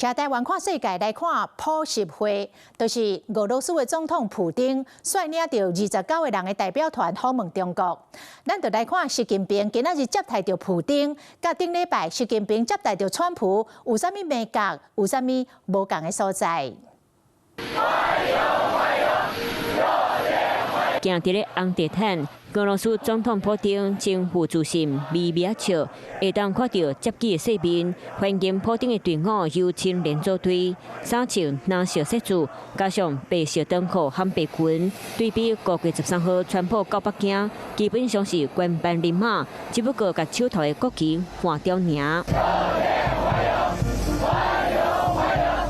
徛台灣看世界來看普習會，就是俄羅斯的總統普丁率領著29個人的代表團訪問中國。咱就來看習近平今仔日接待著普丁，佮頂禮拜習近平接待著川普，有啥物眉角，有啥物無仝的所在？歡迎行佇咧紅地毯，俄羅斯總統普丁真負自信，微微仔笑，會當看著接機的勢面，歡迎普丁的隊伍由青年組隊，衫穿藍色色柱，加上白色長褲和白裙，對比5月13號川普到北京，基本上是原班人馬，只不過共手頭的國旗換掉爾。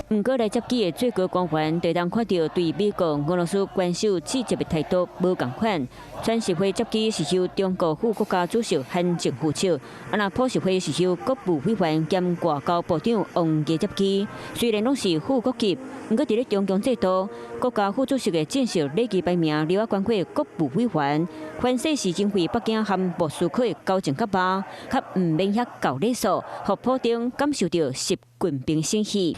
毋過來接機的最高官員，就當看著對美國、俄羅斯元首指責的態度無仝款。川習會接機是由中國副國家主席韓正負責，啊若普習會是由國務委員兼外交部長王毅接機。雖然攏是副國級，毋過佇咧中共制度，國家副主席的正式禮儀排名掠仔懸過國務委員。反正是因為北京和莫斯科的交情較密，較毋免遐厚禮數，予普丁感受著習近平心意。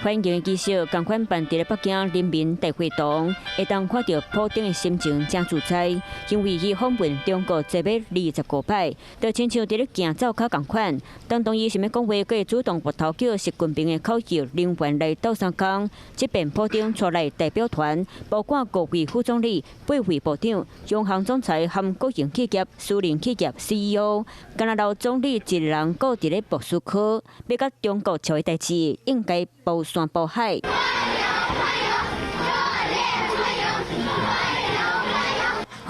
歡迎儀式仝款辦佇咧北京人民大會堂，會當看著普丁的心情誠自在，因為伊訪問中國這欲25擺，就親像佇咧行灶跤仝款。當當伊想欲講話，閣會主動拔頭叫習近平的口譯人員來鬥相共。這遍普丁帶來代表團，包括五位副總理、八位部長、央行總裁和國營企業、私人企業 CEO，敢若留總理一个人顧佇咧莫斯科，欲佮中國撨的代誌應該包山包海。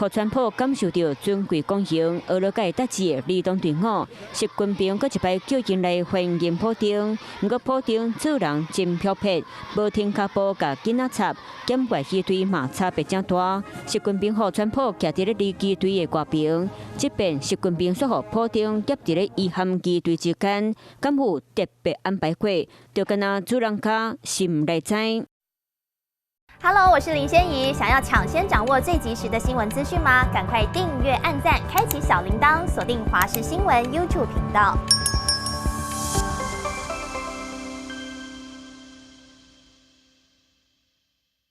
予川普感受著尊貴光榮，俄羅斯達志的離動隊伍，習近平閣一擺叫𪜶來歡迎普丁。毋過普丁做人真飄撇，無停跤步共囡仔插，檢外機隊嘛差別誠大。習近平予川普徛佇咧離機隊的外爿，這遍習近平煞予普丁夾佇咧伊和機隊之間，敢有特別安排過？就敢若主人家心內知。 Hello，我是林仙怡。想要搶先掌握最及時的新聞資訊嗎？趕快訂閱、按讚、開啟小鈴鐺，鎖定華視新聞 YouTube 頻道。